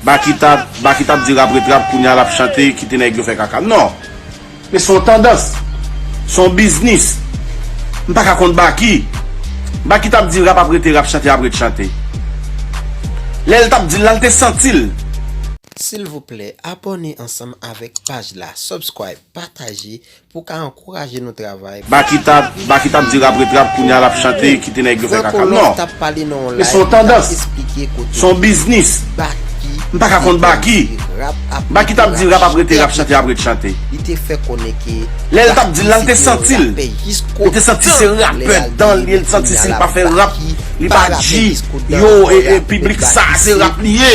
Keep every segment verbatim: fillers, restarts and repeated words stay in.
Baky t ap, Baky t ap di rap ret rap, kounye a l ap chante, kite nèg yo fè kaka. Non. Men se yon tandans. Se yon biznis. M pa ka kont Baky. Baky t ap di rap ap rete rap, chante ap ret chante. Lè l t ap di l la, l te santi l. Silvouplè, abòne ansanm avèk paj la, subscribe, pataje pou ka ankouraje nou travay. Baky t ap, Baky t ap di rap ret rap, kounye a l ap chante, kite nèg yo fè kaka. Non. Men se yon tandans. Se yon biznis. M pa ka kont Baky. Baky t ap di rap ap rete rap, chante ap ret chante. Lè l t ap di l la, l te santi l. Li te santi se rapè dan li, li santi si l pa fè rap, li pa G. Yo, e, e, piblik sa, se rap li ye.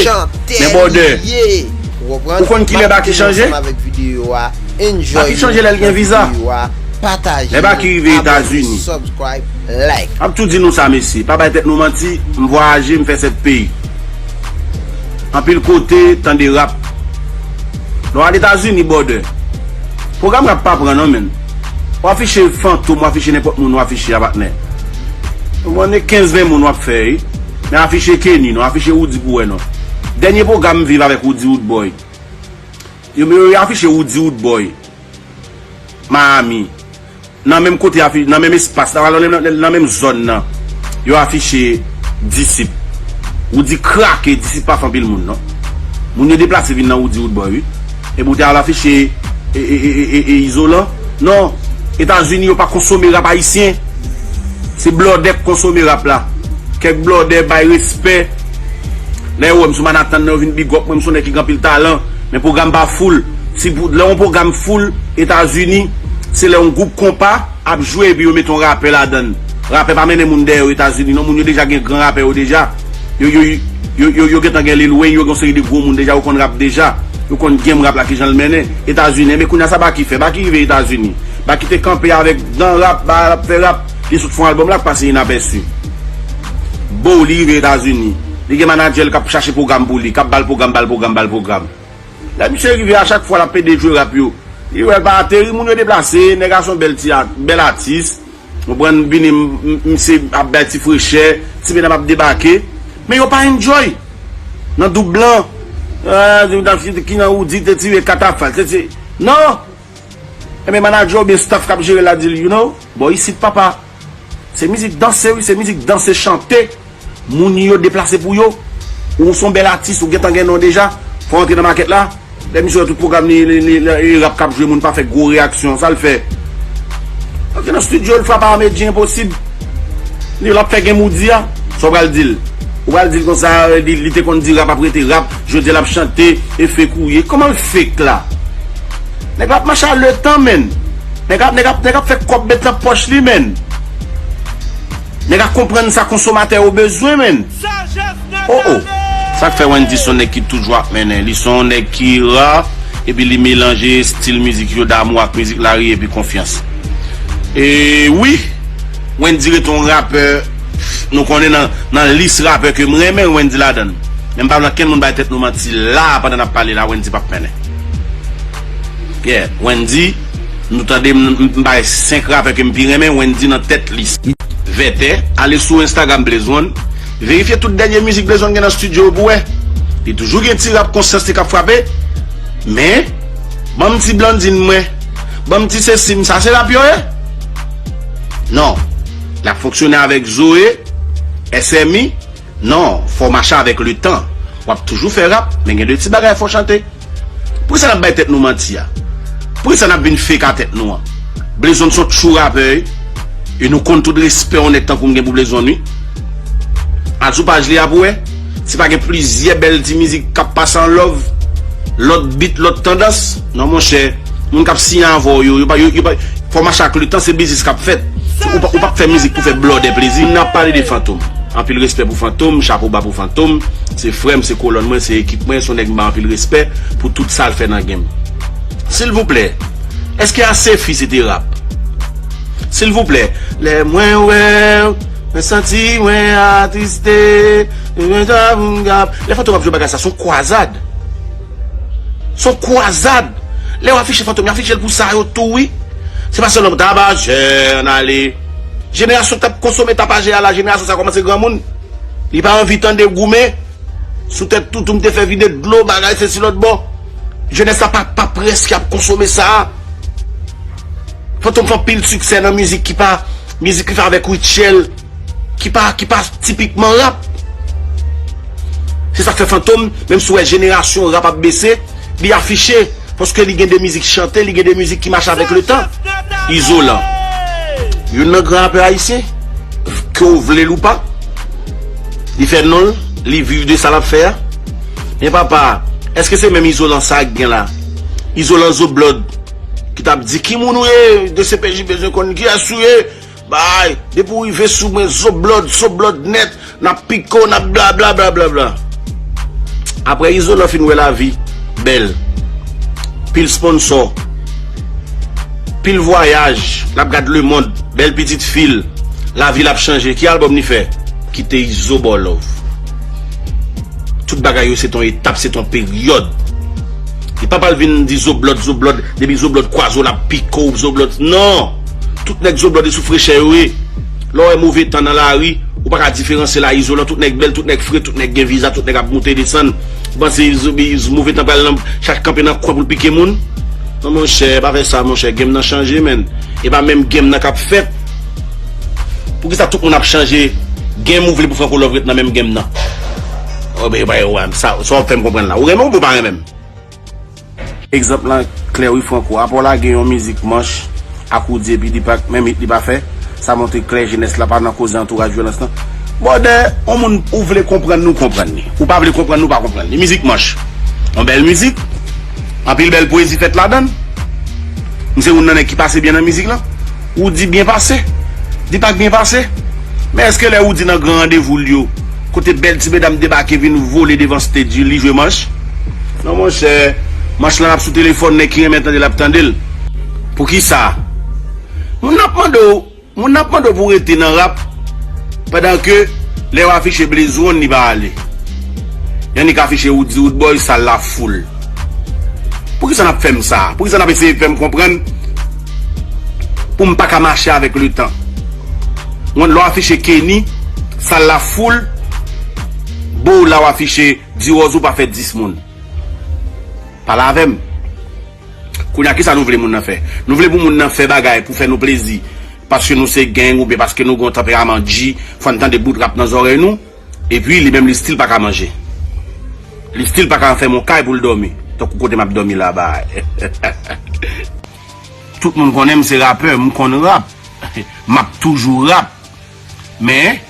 Men bòdè. Ou konn kilè Baky chanje? Baky chanje lè l gen viza. Lè Baky rive Etazini. M ap tou di nou sa, mesye. Pa bay tèt nou manti, m vwayaje, m fè sèt peyi. Anpil kote, tande rap. Lè w al Etazini, bòdè. Pwogram rap pa pran non, menn. W afiche Fantom, w afiche nenpòt moun, w afiche a patnè. Ou konn e kenz ven moun w ap fè, wi. Men afiche Kenny non, afiche Roody pou wè non. Dènye pwogram m viv avèk Roody Roodboy. Yo, yo, yo afiche Roody Roodboy. Miami. Nan menm kote, afi-, nan menm espas la, nan, nan, nan menm zòn nan, yo afiche Disip. Roody krake, Disip pa fè anpil moun, non. Moun yo deplase vin nan Roody Roodboy, wi. Epi w te al afiche e, e, e, e, e, e Izolan. Non, Etazini, yo pa konsome rap ayisyen. Se blòdè k konsome rap la. Kèk blòdè bay respè. Lè yo wè m sou Manhattan nan, yo vin big up mwen, m se yon nèg ki gen anpil talan. Men pwogram pa full. Si pou, lè yon pwogram full Etazini, se lè yon gwoup konpa ap jwe epi yo mete yon rapè ladan l. Rapè pa mennen moun dèyè yo Etazini non, moun yo deja gen gran rapè yo deja. Yo, yo, yo, yo, yo gentan gen Lil Wayne, yo gen yon seri de gwo moun deja, yo konn rap deja. Yo konn game rap la kijan l mennen. Etazini, men kounye a sa Baky fè? Baky rive Etazini. Baky te kanpe avèk dan rap, ba l ap fè rap. Li sot fè yon albòm la k pase inapèsi. Bow, li rive Etazini. Li gen manadjè l k ap chache pwogram pou li, k ap ba l pwogram, ba l pwogram, ba l pwogram. Lè misye rive a, chak fwa l ap pede jwe rap yo. Li wè l pa ateri, moun yo deplase, nèg a se yon bèl ti a-, bèl atis. Ou konprann, vini, m, m, misye ap bay ti frechè, ti medam ap debake. Men yo pa enjoy. Nan doub blan, ah, ki nan Roody te tire katafal, te tire. Non! Enben, manadjè oubyen staff k ap jere l la di l, you know, bò isit, papa. Se mizik danse, wi, se mizik danse, chante. Moun yo deplase pou yo. Ou se yon bèl atis, ou gentan gen non deja. Fò w antre nan makèt la. Lè misye wè tout pwogram li, li, li, li, li rap k ap jwe, moun pa fè gwo reyaksyon. Sa l fè? Antre nan estidyo, l frape a Medjy enposib. Li, l ap fè gen moudi a. Sa w pral di l? Ou pral di l konsa, li, li te konn di rap ap rete rap, jodi a l ap chante, e fake ou ye. Kòman l fake la? Nèg la ap mache a letan, menn. Nèg ap, nèg ap, nèg ap fè kòb met nan pòch li, menn. Nèg ap konprann sa konsomatè yo bezwen, menn. Oh, oh. Sa k fè Wendy se yon nèg ki toujou ap mennen. Li se yon nèg ki ra, epi li melanje estil mizik yo damou ak mizik lari epi konfyans. E wi, Wendy rete yon rapè, nou konnen nan, nan lis rapè ke m renmen, Wendy ladan l. Men m pa vle ankenn moun bay tèt nou manti la, pandan n ap pale la, Wendy p ap mennen. Yeah, Wendy, nou tande m, m, m bay senk rapè ke m pi renmen, Wendy nan tèt lis. Vètè, ale sou Instagram Blaze One, verifye tout dènye mizik Blaze One gen nan estidyo yo pou wè. Li toujou gen ti rap konsyans li k ap frape, men, ban m ti Blandine mwen, ban m ti sesi m, sa se rap yo ye? Non. L ap fonksyone avèk Zoe, S M I, non, fò w mache avèk letan. W ap toujou fè rap, men gen de ti bagay fò w chante. Poukisa n ap bay tèt nou manti a? Poukisa n ap vin fake a tèt nou an? Blaze One se yon true rapè, wi. E nou konn tout respè yon nèg tankou m gen pou Blaze One, wi. Al sou paj li a pou wè. Si pa gen plizyè bèl ti mizik k ap pase an love, lòt beat, lòt tandans, non, monchè. Moun k ap siyen avè w yo, yo pa, yo, yo pa, fò w mache ak letan, se biznis k ap fèt. Ou pa, ou p ap fè mizik pou fè blòdè plezi. N ap pale de Fantom. Anpil respè pou Fantom, chapo ba pou Fantom. Se frè m, se kolòn mwen, se ekip mwen, se yon nèg m ba anpil respè pou tout sa l fè nan game. Silvouplè, èske Asefi se te rap? Silvouplè, lè mwen wè w, mwen santi mwen atriste, mwen ta pou m gap. Lè Fantom ap jwe bagay sa, se yon kwazad. Se yon kwazad. Lè yo afiche Fantom, yo afiche l pou sa yo tou, wi. Se pa sèlman pou tapajè, ann ale. Jenerasyon k t ap konsome tapajè a la, jenerasyon sa kòmanse granmoun. Li pa anvi tande goumen. Sou tèt toutou, m te fè vide dlo, bagay, sesi lòt bò. Jenès la pa, pa près ki ap konsome sa. Fantom fè anpil siksè nan mizik ki pa, mizik li fè avèk Rutshelle, ki pa, ki pa tipikman rap. Se sa k fè Fantom, menm si w wè jenerasyon rap ap bese, li afiche, paske li gen de mizik chante, li gen de mizik ki mache avèk letan. Izolan, youn nan gran rapè ayisyen, ke w vle l ou pa, li fè non l, li viv de sa l ap fè a. Men papa, èske se menm Izolan sa a k gen la? Izolan Zoblòd, ki t ap di, "Ki moun ou ye? D C P J bezwen konn kiyès ou ye." Bay, depi w rive sou mwen, Zoblòd, Zoblòd nèt, n ap pike w, n ap bla, bla, bla, bla, bla. Apre Izolan fin wè lavi bèl, pil sponsò, pil vwayaj, l ap gad lemonn, bèl pitit fi l, lavi l ap chanje. Ki albòm li fè? Kite Izo ba w love. Tout bagay yo se t on etap, se t on peryòd. Li pa pral vin di Zoblòd, Zoblòd, depi Zoblòd kwaze w, l ap pike w, Zoblòd. Non! Tout nèg Zoblòd e sou frechè yo ye. Lè w wè move tan nan lari, ou pa ka diferansye l a Izolan. Tout nèg bèl, tout nèg fre, tout nèg gen viza, tout nèg ap moute desann. Ou panse Izo-, Izo-, move tan pral nan, chak kanpe nan kwen pou l pike moun? Non, monchè, pa fè sa, monchè. Game nan chanje, menn. E pa menm game nan k ap fèt. Poukisa tout moun ap chanje game ou vle pou Franco Love ret nan menm game nan? Oh, ben, ben, wè, sa, sa w ap fè m konprann la. Ou renmen m oubyen w pa renmen m? Egzanp lan klè wi, Franco. Apa w lage yon mizik Manch ak Roody epi Deepak, menm hit li pa fè, sa montre klè jenès la pa nan koze antouraj vyolans lan. Bwòdè, yon moun ou vle konprann li, ou konprann li. Ou pa vle konprann li, ou pa konprann li. Mizik Manch. Yon bèl mizik. Anpil bèl pwezi fèt ladan l. M se youn nan nèg ki pase byen nan mizik lan. Roody byen pase. Deepak byen pase. Men èske lè Roody nan gran randevou l yo, kote bèl ti medam debake vin vole devan stage li, li jwe Manch? Non, monchè, Manch lan ap sou telefòn, nèg ki renmen tande l ap tande l. Poukisa? Moun nan ap mande w, moun nan ap mande w pou w rete nan rap, pandan ke lè yo afiche Blaze One, li pa ale. Yannick afiche Roody Roodboy, sal la foul. Poukisa n ap fè m sa? Poukisa n ap eseye fè m konprann pou m pa ka mache avèk letan? Lè w afiche Kenny, sal la foul, bo la w afiche Diròz, ou pa fè dis moun. Pale avè m. Kounye a, kisa nou vle moun nan fè? Nou vle pou moun nan fè bagay pou fè nou plezi, paske nou se gang oubyen paske nou gen yon tanperaman G, fò n tande bout rap nan zòrèy nou? Epi, li menm, li still pa ka manje. Li still pa ka fè m yon kay pou l dòmi. Tankou kote m ap dòmi la, bay. Tout moun konnen m se rapè, m konn rap. M ap toujou rap. Men,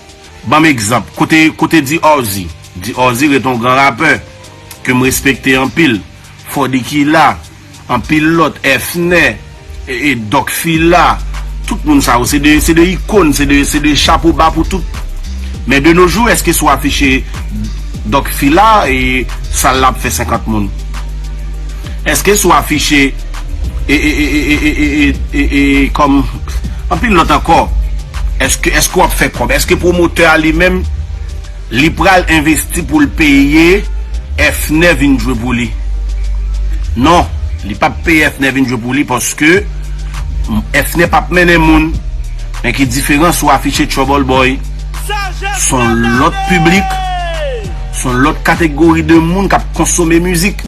ban m egzanp, kote, kote D R Z? D R Z ret yon gran rapè ke m respekte anpil. Fòdi Kila, anpil lòt, Efner, e, e Doc Fila, tout moun sa yo, se de, se de ikòn, se de, se de chapo ba pou tout. Men de nos jours, èske si w afiche Doc Fila, e sal la ap fè senkant moun? Èske si w afiche, e, e, e, kòm anpil lòt ankò, èske, èske w ap fè kòb? Èske pwomotè a li menm, li pral envesti pou l peye Efner vin jwe pou li? Non, li p ap peye Efner vin jwe pou li paske Efner p ap mennen moun. Men ki diferans ou afiche Trouble Boy? Se yon lòt piblik, se yon lòt kategori de moun k ap konsome mizik.